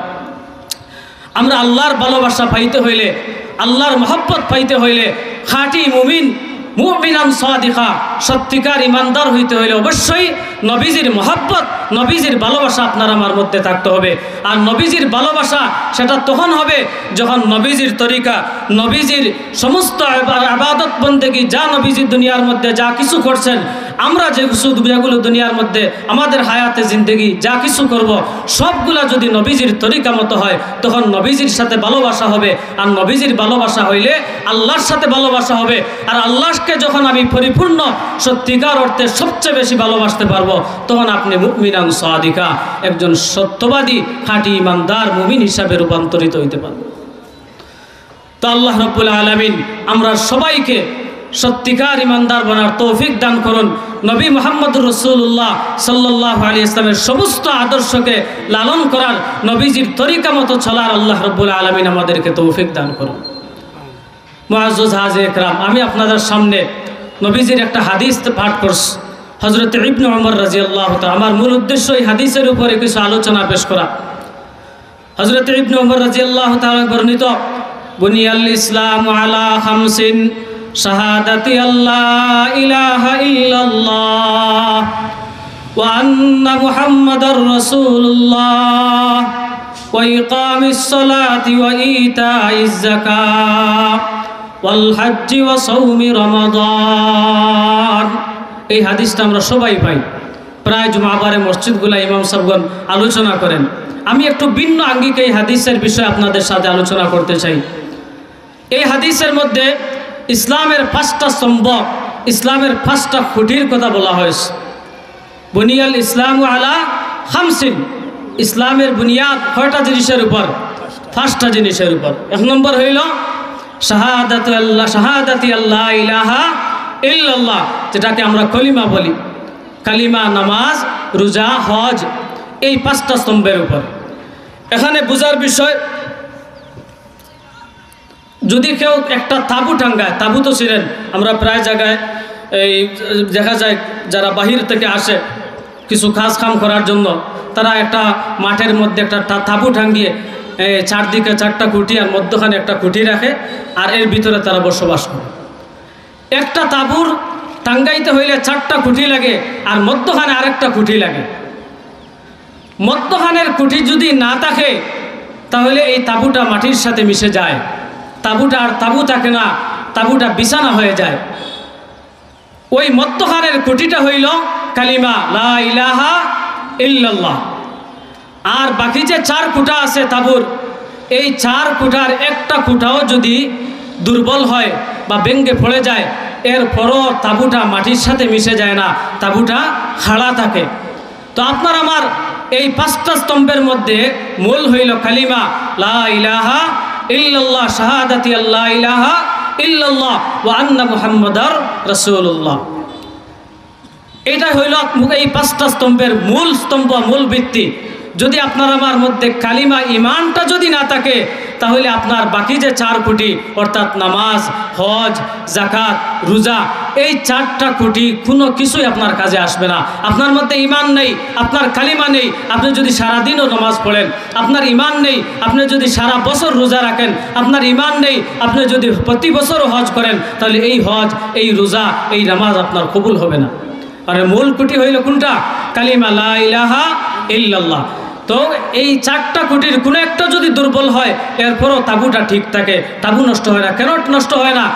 আমরা আল্লাহর ভালোবাসা পাইতে হইলে, আল্লাহর মহব্বত পাইতে হইলে, খাঁটি মুমিন, মুমিনান সাদিকা, সত্যিকার ইমানদার হইতে হইলে অবশ্যই নবীজির মহব্বত, নবীজির ভালোবাসা আপনার আমার মধ্যে থাকতে হবে। আর নবীজির ভালোবাসা সেটা তখন হবে যখন নবীজির তরিকা, নবীজির সমস্ত আবা-, আবাদত বন্দেগী যা নবীজি দুনিয়ার মধ্যে যা কিছু করছেন, আমরা যে কিছু, যেগুলো দুনিয়ার মধ্যে আমাদের হায়াতে জিন্দেগি যা কিছু করব, সবগুলা যদি নবীজির তরিকা মতো হয়, তখন নবীজির সাথে ভালোবাসা হবে। আর নবীজির ভালোবাসা হইলে আল্লাহর সাথে ভালোবাসা হবে। আর আল্লাহকে যখন আমি পরিপূর্ণ সত্যিকার অর্থে সবচেয়ে বেশি ভালোবাসতে পারবো, তখন আপনি মুমিনান সাদিকা, একজন সত্যবাদী, খাঁটি ইমানদার মুমিন হিসাবে রূপান্তরিত হইতে পারবেন। তো আল্লাহ রাব্বুল আলামিন আমরা সবাইকে সত্যিকার ইমানদার বনার তৌফিক দান করুন। নবী মুহাম্মদুর রাসূলুল্লাহ সাল্লাল্লাহু আলাইহি ওয়াসাল্লামের সমস্ত আদর্শকে লালন করার, নবীজির তরিকা মতো চলার আল্লাহ রাব্বুল আলামিন আমাদেরকে তৌফিক দান করুন। মুআজ্জাজ হাজিরে কেরাম, আমি আপনাদের সামনে নবীজির একটা হাদিস পাঠ করছি। হযরত ইবনে ওমর রাদিয়াল্লাহু তাআলা, আমার মূল উদ্দেশ্য এই হাদিসের উপরে কিছু আলোচনা পেশ করা। হযরত ইবনে ওমর রাদিয়াল্লাহু তাআলা বর্ণিত, بني الإسلام على خمس، شهادة أن لا إله إلا الله، وأن محمدا رسول الله، وإقام الصلاة وإيتاء الزكاة والحج وصوم رمضان। এই হাদিসটা আমরা সবাই পাই, প্রায় জুমাবারে মসজিদগুলা ইমাম সাহেবগণ আলোচনা করেন। আমি একটু ভিন্ন আঙ্গিকে এই হাদিসের বিষয়ে আপনাদের সাথে আলোচনা করতে চাই। এই হাদিসের মধ্যে ইসলামের পাঁচটা স্তম্ভ, ইসলামের পাঁচটা খুঁটির কথা বলা হয়েছে। বুনিয়াল ইসলামু আলা খামসিন, ইসলামের বুনিয়াদ কয়টা জিনিসের উপর? পাঁচটা জিনিসের উপর। এক নম্বর হইল শাহাদাতু আল্লাহ, শাহাদাতি আল্লা ইলাহা ইল্লাল্লাহ, যেটাকে আমরা কলিমা বলি। কালিমা, নামাজ, রোজা, হজ, এই পাঁচটা স্তম্ভের উপর। এখানে বুঝার বিষয়, যদি কেউ একটা তাঁবু টাঙ্গায়, তাঁবু তো ছিলেন, আমরা প্রায় জায়গায় এই দেখা যায় যারা বাহির থেকে আসে কিছু কাজ কাম করার জন্য, তারা একটা মাঠের মধ্যে একটা তা-, তাঁবু টাঙ্গিয়ে, এ, চারদিকে চারটা খুঁটি আর মধ্যখানে একটা খুঁটি রাখে, আর এর ভিতরে তারা বসবাস করে। একটা তাঁবুর টাঙ্গাইতে হইলে চারটা খুঁটি লাগে, আর মধ্যখানে আরেকটা খুঁটি লাগে। মধ্যখানের খুঁটি যদি না থাকে, তাহলে এই তাঁবুটা মাটির সাথে মিশে যায়, তাঁবুটা আর তাঁবু থাকে না, তাঁবুটা বিছানা হয়ে যায়। ওই মধ্যখানের খুঁটিটা হইল কালিমা লা ইলাহা ইল্লাল্লাহ। আর বাকি যে চার খুঁটা আছে তাবুর, এই চার খুঁটার একটা খুঁটাও যদি দুর্বল হয় বা ভেঙে পড়ে যায়, এরপরও তাবুটা মাটির সাথে মিশে যায় না, তাবুটা খাড়া থাকে। তো আপনার আমার এই পাঁচটা স্তম্ভের মধ্যে মূল হইল কালিমা লা ইলাহা ইল্লাল্লাহ, শাহাদাতি আল্লা ইলাহা ইল্লাল্লাহ ওয়া আন্না মুহাম্মাদার রাসূলুল্লাহ। এটা হইল এই পাঁচটা স্তম্ভের মূল স্তম্ভ, মূল ভিত্তি। যদি আপনার আমার মধ্যে কালিমা, ইমানটা যদি না থাকে, তাহলে আপনার বাকি যে চার খুঁটি, অর্থাৎ নামাজ, হজ, জাকাত, রোজা, এই চারটা খুঁটি কোনো কিছুই আপনার কাজে আসবে না। আপনার মধ্যে ইমান নেই, আপনার কালিমা নেই, আপনি যদি সারাদিনও নামাজ পড়েন, আপনার ইমান নেই, আপনি যদি সারা বছর রোজা রাখেন, আপনার ইমান নেই, আপনি যদি প্রতি বছরও হজ করেন, তাহলে এই হজ, এই রোজা, এই নামাজ আপনার কবুল হবে না। আর মূল খুঁটি হইল কোনটা? কালিমা লা ইলাহা ইল্লাল্লাহ। তো এই চারটা খুঁটির কোনো একটা যদি দুর্বল হয়, এরপরও তাবুটা ঠিক থাকে, তাবু নষ্ট হয় না। কেন নষ্ট হয় না?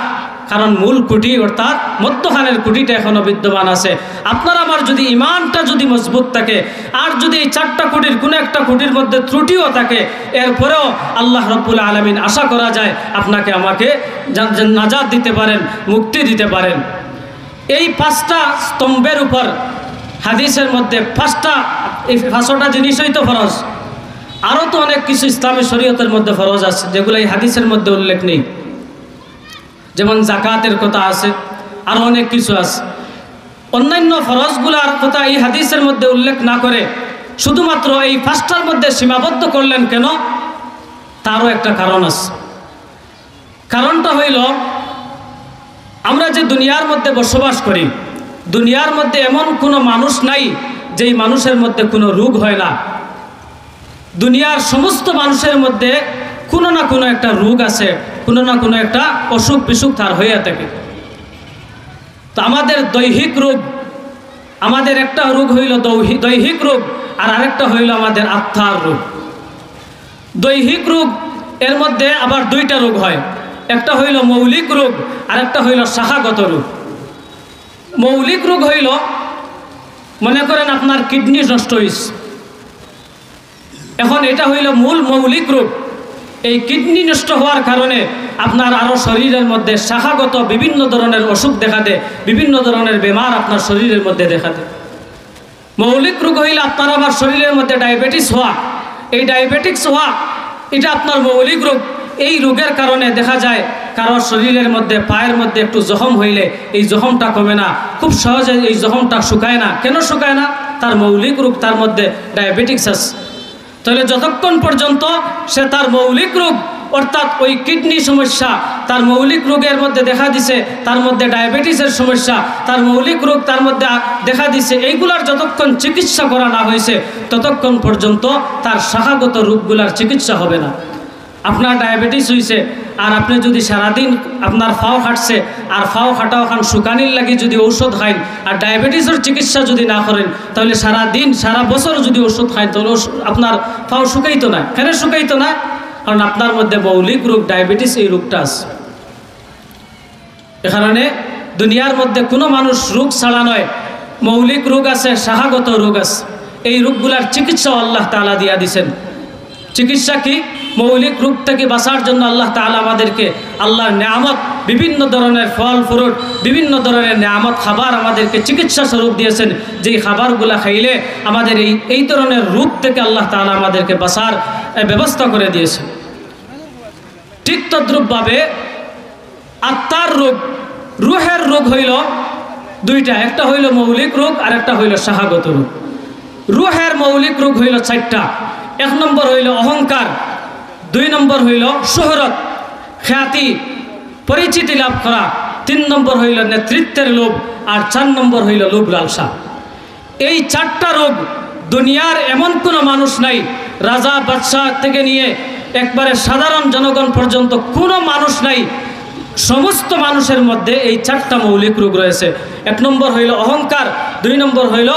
কারণ মূল খুঁটি অর্থাৎ মধ্যখানের খুঁটিটা এখনো বিদ্যমান আছে। আপনার আমার যদি ইমানটা যদি মজবুত থাকে, আর যদি এই চারটা খুঁটির কোনো একটা খুঁটির মধ্যে ত্রুটিও থাকে, এরপরেও আল্লাহ রব্বুল আলামিন আশা করা যায় আপনাকে আমাকে যা-, যা-, নাজাত দিতে পারেন, মুক্তি দিতে পারেন। এই পাঁচটা স্তম্ভের উপর হাদিসের মধ্যে পাঁচটা, এই পাঁচটা জিনিসই তো ফরজ। আরও তো অনেক কিছু ইসলামী শরীয়তের মধ্যে ফরজ আছে, যেগুলো এই হাদিসের মধ্যে উল্লেখ নেই। যেমন জাকাতের কথা আছে, আরও অনেক কিছু আছে। অন্যান্য ফরজগুলার কথা এই হাদিসের মধ্যে উল্লেখ না করে শুধুমাত্র এই পাঁচটার মধ্যে সীমাবদ্ধ করলেন কেন? তারও একটা কারণ আছে। কারণটা হইল, আমরা যে দুনিয়ার মধ্যে বসবাস করি, দুনিয়ার মধ্যে এমন কোনো মানুষ নাই যেই মানুষের মধ্যে কোনো রোগ হয় না। দুনিয়ার সমস্ত মানুষের মধ্যে কোনো না কোনো একটা রোগ আছে, কোনো না কোনো একটা অসুখ বিসুখ তার হইয়া থাকে। তো আমাদের দৈহিক রোগ, আমাদের একটা রোগ হইল দৌহি-, দৈহিক রোগ, আর আরেকটা হইল আমাদের আত্মার রোগ। দৈহিক রোগ, এর মধ্যে আবার দুইটা রোগ হয়, একটা হইল মৌলিক রোগ, আর একটা হইল শাখাগত রোগ। মৌলিক রোগ হইল, মনে করেন আপনার কিডনি নষ্ট হইছে, এখন এটা হইল মূল মৌলিক রোগ। এই কিডনি নষ্ট হওয়ার কারণে আপনার আরও শরীরের মধ্যে শাখাগত বিভিন্ন ধরনের অসুখ দেখা দেয়, বিভিন্ন ধরনের বেমার আপনার শরীরের মধ্যে দেখা দেয়। মৌলিক রোগ হইল আপনার আমার শরীরের মধ্যে ডায়াবেটিস হওয়া। এই ডায়াবেটিস হওয়া, এটা আপনার মৌলিক রোগ। এই রোগের কারণে দেখা যায় কারো শরীরের মধ্যে, পায়ের মধ্যে একটু জখম হইলে এই জখমটা কমে না, খুব সহজে এই জখমটা শুকায় না। কেন শুকায় না? তার মৌলিক রোগ, তার মধ্যে ডায়াবেটিস আছে। তাহলে যতক্ষণ পর্যন্ত সে তার মৌলিক রোগ, অর্থাৎ ওই কিডনি সমস্যা, তার মৌলিক রোগের মধ্যে দেখা দিছে, তার মধ্যে ডায়াবেটিসের সমস্যা, তার মৌলিক রোগ তার মধ্যে আ-, দেখা দিছে, এইগুলার যতক্ষণ চিকিৎসা করা না হয়েছে, ততক্ষণ পর্যন্ত তার শাখাগত রোগগুলার চিকিৎসা হবে না। আপনার ডায়াবেটিস হইছে, আর আপনি যদি সারাদিন আপনার ফাও কাটছে, আর ফাও কাটা ওখান শুকানির লাগি যদি ঔষধ খাইন, আর ডায়াবেটিসের চিকিৎসা যদি না করেন, তাহলে সারা দিন, সারা বছর যদি ওষুধ খাইন, তাহলে ওষ-, আপনার ফাও শুকাইতো না। কেন শুকাইতো না? কারণ আপনার মধ্যে মৌলিক রোগ ডায়াবেটিস, এই রোগটা আছে। এ কারণে দুনিয়ার মধ্যে কোনো মানুষ রোগ ছাড়া নয়, মৌলিক রোগ আছে, শাখাগত রোগ আছে। এই রোগগুলার চিকিৎসাও আল্লাহ তাআলা দিয়া দিছেন। চিকিৎসা কি? মৌলিক রোগ থেকে বাঁচার জন্য আল্লাহ তাআলা আমাদেরকে আল্লাহর নিয়ামত, বিভিন্ন ধরনের ফল ফ্রুট, বিভিন্ন ধরনের নিয়ামত খাবার আমাদেরকে চিকিৎসা স্বরূপ দিয়েছেন, যেই খাবারগুলা খাইলে আমাদের এই, এই ধরনের রোগ থেকে আল্লাহ তাআলা আমাদেরকে বাঁচার, এ, ব্যবস্থা করে দিয়েছেন। ঠিক তদ্রূপভাবে আত্মার রোগ, রুহের রোগ হইল দুইটা, একটা হইল মৌলিক রোগ আর একটা হইল শাখাগত রোগ। রুহের মৌলিক রোগ হইল চারটা। এক নম্বর হইল অহংকার, দুই নম্বর হইল শোহরত, খ্যাতি, পরিচিতি লাভ করা, তিন নম্বর হইল নেতৃত্বের লোভ, আর চার নম্বর হইল লোভ লালসা। এই চারটা রোগ দুনিয়ার এমন কোনো মানুষ নাই, রাজা বাদশাহ থেকে নিয়ে একবারে সাধারণ জনগণ পর্যন্ত কোনো মানুষ নাই, সমস্ত মানুষের মধ্যে এই চারটা মৌলিক রোগ রয়েছে। এক নম্বর হইল অহংকার, দুই নম্বর হইল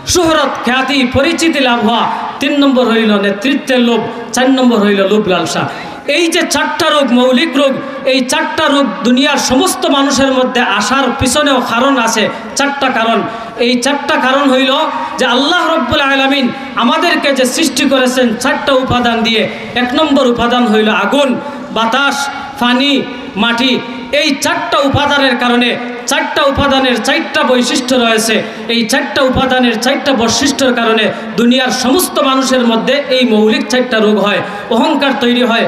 শোহরত, খ্যাতি, পরিচিতি লাভ হওয়া, তিন নম্বর হইল নেতৃত্বের লোভ, চার নম্বর হইল লোভ লালসা। এই যে চারটা রোগ, মৌলিক রোগ, এই চারটা রোগ দুনিয়ার সমস্ত মানুষের মধ্যে আসার পিছনেও কারণ আছে, চারটা কারণ। এই চারটা কারণ হইল যে আল্লাহ রব্বুল আলামিন আমাদেরকে যে সৃষ্টি করেছেন চারটা উপাদান দিয়ে। এক নম্বর উপাদান হইল আগুন, বাতাস, পানি, মাটি। এই চারটা উপাদানের কারণে, চারটা উপাদানের চারটা বৈশিষ্ট্য রয়েছে। এই চারটা উপাদানের চারটা বৈশিষ্ট্যর কারণে দুনিয়ার সমস্ত মানুষের মধ্যে এই মৌলিক চারটা রোগ হয়। অহংকার তৈরি হয়,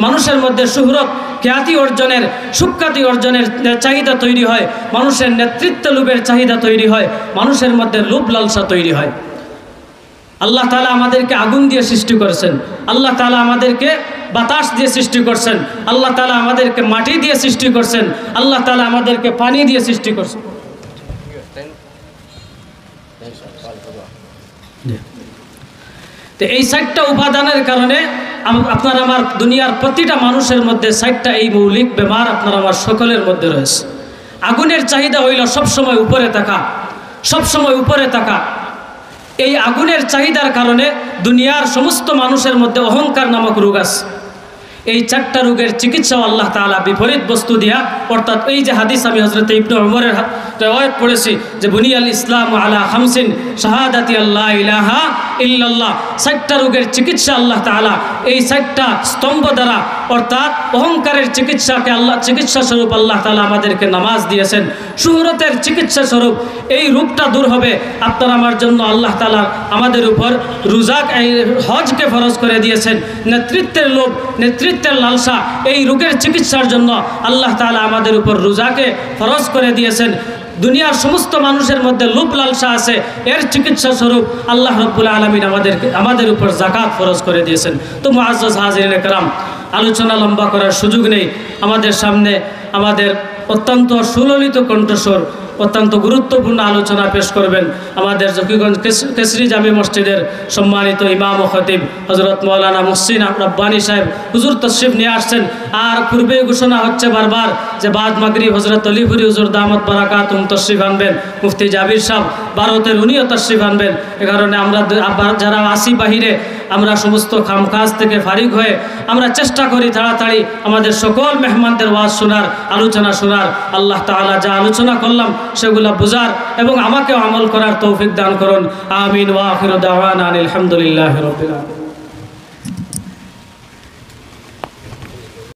মানুষের মধ্যে শুহরত, খ্যাতি অর্জনের, সুখ্যাতি অর্জনের চাহিদা তৈরি হয়, মানুষের নেতৃত্ব লোভের চাহিদা তৈরি হয়, মানুষের মধ্যে লোভ লালসা তৈরি হয়। আল্লাহ তাআলা আমাদেরকে আগুন দিয়ে সৃষ্টি করেছেন, আল্লাহ তাআলা আমাদেরকে বাতাস দিয়ে সৃষ্টি করছেন, আল্লাহ তাআলা আমাদেরকে মাটি দিয়ে সৃষ্টি করছেন, আল্লাহ তাআলা আমাদেরকে পানি দিয়ে সৃষ্টি করছেন। তো এই চারটা উপাদানের কারণে আম-, আপনার আমার দুনিয়ার প্রতিটা মানুষের মধ্যে চারটা এই মৌলিক বেমার আপনার আমার সকলের মধ্যে রয়েছে। আগুনের চাহিদা হইল সবসময় উপরে থাকা, সবসময় উপরে থাকা। এই আগুনের চাহিদার কারণে দুনিয়ার সমস্ত মানুষের মধ্যে অহংকার নামক রোগ আছে। এই চারটা রোগের চিকিৎসাও আল্লাহ তাআলা বিপরীত বস্তু দিয়া, অর্থাৎ এই যে হাদিস আমি হযরত ইবনে ওমরের হা-, রেওয়ায়াত পড়েছি যে বুনিয়াল ইসলাম আলা খামসিন, শাহাদাতি আল্লা ইলাহা ইল্লাল্লাহ, চারটা রোগের চিকিৎসা আল্লাহ তাআলা এই চারটা স্তম্ভ দ্বারা, অর্থাৎ অহংকারের চিকিৎসাকে আল্লাহ, চিকিৎসা স্বরূপ আল্লাহ তাআলা আমাদেরকে নামাজ দিয়েছেন। শুহরতের চিকিৎসা স্বরূপ এই রোগটা দূর হবে। আপনার আমার জন্য আল্লাহ তাআলা আমাদের উপর রোজা, এই হজকে ফরজ করে দিয়েছেন। নেতৃত্বের লোভ, নেতৃত্বের লালসা, এই রোগের চিকিৎসার জন্য আল্লাহ তাআলা আমাদের উপর রোজাকে ফরজ করে দিয়েছেন। দুনিয়ার সমস্ত মানুষের মধ্যে লোভ লালসা আছে, এর চিকিৎসা স্বরূপ আল্লাহ রব্বুল আলামিন আমাদেরকে, আমাদের উপর জাকাত ফরজ করে দিয়েছেন। তো মুআজ্জাজ হাজিরিন একরাম, আলোচনা লম্বা করার সুযোগ নেই। আমাদের সামনে আমাদের অত্যন্ত সুললিত কণ্ঠস্বর, অত্যন্ত গুরুত্বপূর্ণ আলোচনা পেশ করবেন আমাদের জকিগঞ্জ কেস-, কেশরী জামি মসজিদের সম্মানিত ইমাম ও খতিব হযরত মাওলানা মুহসিন রব্বানী সাহেব। হুজুর তশরিফ নিয়ে আসছেন। আর পূর্বেই ঘোষণা হচ্ছে বারবার যে বাদ মাগরিব হযরত অলিপুরি হুজুর দামাত বারাকাতুহুম তশরিফ আনবেন, মুফতি জাবির সাহেব ভারতের, উনিও তশরিফ আনবেন। এ কারণে আমরা দ-, আবার যারা আসি বাহিরে, আমরা সমস্ত কামকাজ থেকে ফারিগ হয়ে আমরা চেষ্টা করি তাড়াতাড়ি আমাদের সকল মেহমানদের ওয়াজ শোনার, আলোচনা শোনার। আল্লাহ তাআলা যা আলোচনা করলাম সেগুলা বুঝার এবং আমাকেও আমল করার তৌফিক দান করুন। আমিন। ওয়া আখিরু দাওয়ানা আনিল হামদুলিল্লাহি রাব্বিল আলামিন।